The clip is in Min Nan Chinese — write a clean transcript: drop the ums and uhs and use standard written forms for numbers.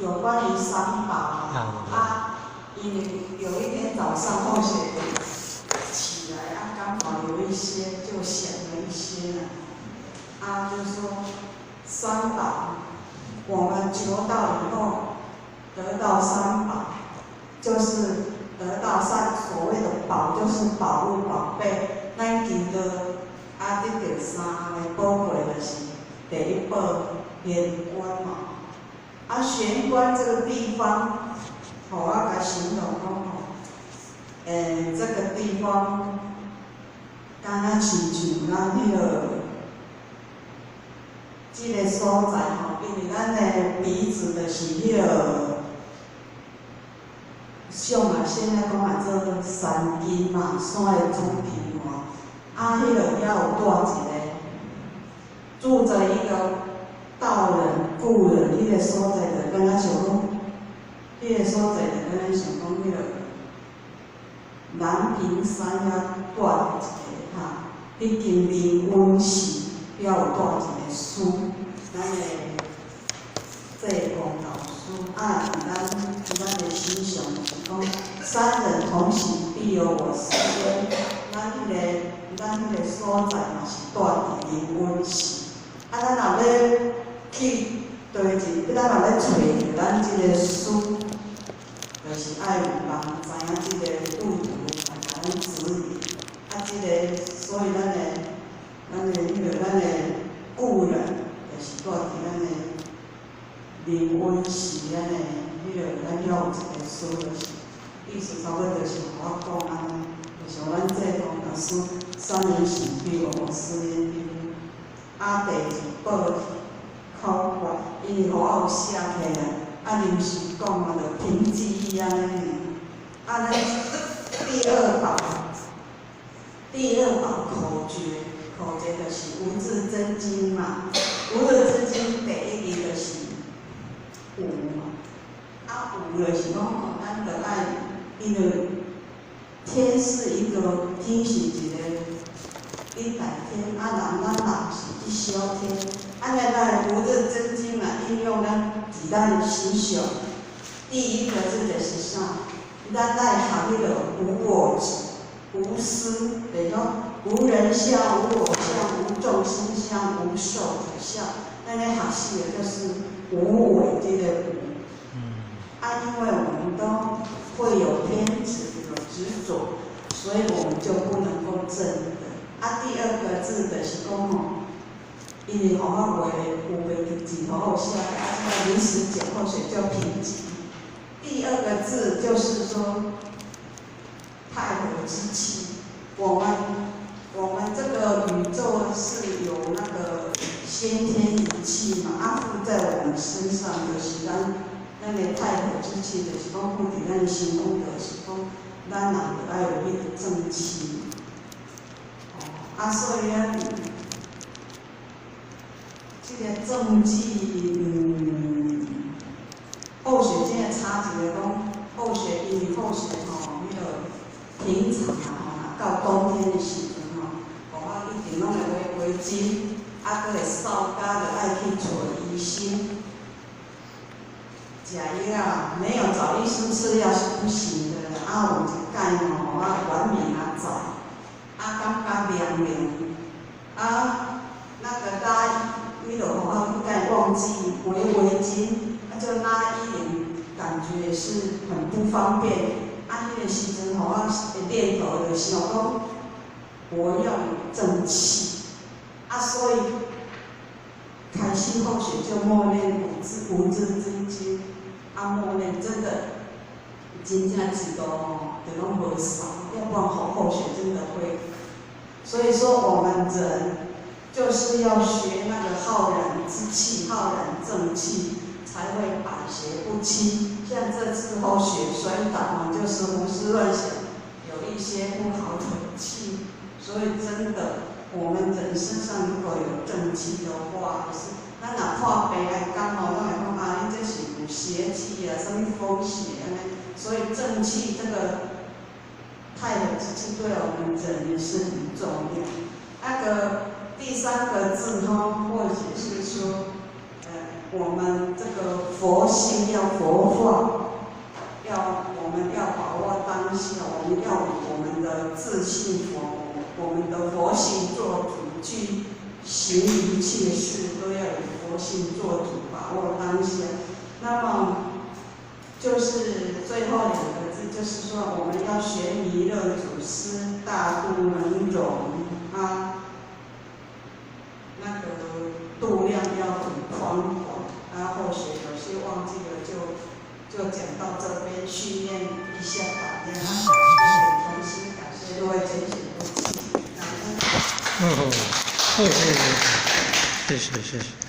有關於三寶啊，因為有一天早上後學起來啊，剛好有一些就想了一些了，啊，就說三寶，我們求道以後得到三寶，就是得到三所謂的寶，就是寶物寶貝。咱求道啊，得著三項的寶貝，就是第一寶玄關嘛。啊，玄關這個地方，予我共形容講吼，這個地方，敢若親像咱彼個，這個所在吼，因為咱的鼻子就是彼個，像啊，現在講來做山根嘛，山的主題嘛，啊，彼個遐有蹛一個，住著一個道人故人，彼個所在就敢若像講，彼個所在就敢若像講彼個南屏山遐蹛著一個哈，彼間靈隱寺遐有蹛一個師，咱的濟公老師啊，佇咱的心上是講，三人同行必有我師焉，咱彼個所在嘛是蹛佇靈隱寺，啊，咱若欲去對一，咱若欲揣著咱這個師，就是愛有人知影這個路途來共咱指引，啊，這個所以咱的故人，就是蹛佇咱的靈隱寺，咱遐有一個師，就是意思差不多就是予我講按呢，就像咱濟公老師三人行必有我師焉。啊，第二寶口訣，因為予我有寫起來，啊，臨時講啊，就憑記憶按呢。啊，咱第二寶，第二寶口訣，口訣就是無字真經嘛。無字真經第一字就是無嘛。啊，無就是講，咱著愛，因為天是一個，天是一個一百天，啊人咱人是一小天，按呢咱無字真經啊，應用咱佇咱身上。第一個字就是啥？咱愛學彼個無我執、無私，就是講無人相、無我相、無眾生相、無壽者相。咱咧學習的就是無為這個無。啊，因為我們都會有偏執、有執着，所以我們就不能夠證得。啊，第二個字就是講吼，因為予我畫有袂記字，予我寫，啊，這個臨時講，或許叫憑記。第二個字就是說，太和之氣。我們這個宇宙是有那個先天一氣嘛，啊，附在我們身上就是咱的太和之氣，就是講附佇咱身軀，就是講咱人著愛有彼個正氣。哦，啊，所以啊，這個正氣，後學這個插一個講，後學因為後學吼，彼個平常啊吼，到冬天的時陣吼，予我一定攏會圍圍巾，啊，閣會掃甲，著愛去揣醫生。食藥啊，沒有找醫生吃藥是不行的。啊，有一擺吼，予我原名仔在，啊，感覺涼涼，啊，那個拉伊，彼落予我彼擺忘記圍圍巾，啊，就拉衣領，感覺也是很不方便。啊，彼個時陣予我的念頭就想講，我要有正氣，啊，所以開始後學就默念無字真經，啊，默念真的，真正一路吼，就攏無掃，要不然後學真的會。所以說我們人就是要學那個浩然之氣、浩然正氣，才會百邪不侵。像這次後學摔倒嘛，就是胡思亂想，有一些不好的氣。所以真的，我們人身上如果有正氣的話，是咱若破病來感冒，攏會講啊，你這是有邪氣啊，啥物風邪按呢。所以正氣這個太和之氣對我們人也是很重要。那個第三個字吼，或者是說，我們這個佛性要佛化，要我們要把握當下，我們要以我們的自性佛，我們的佛性做主，去行一切事都要以佛性做主，把握當下。那麼就是最後兩個字，就是說我們要學彌勒祖師大度能容啊，那個度量要很寬廣。啊，或許有些忘記了就講到這邊訓練一下吧。然後感謝同時感謝各位全體同志，感恩。嗯，好，好，好，謝謝謝謝。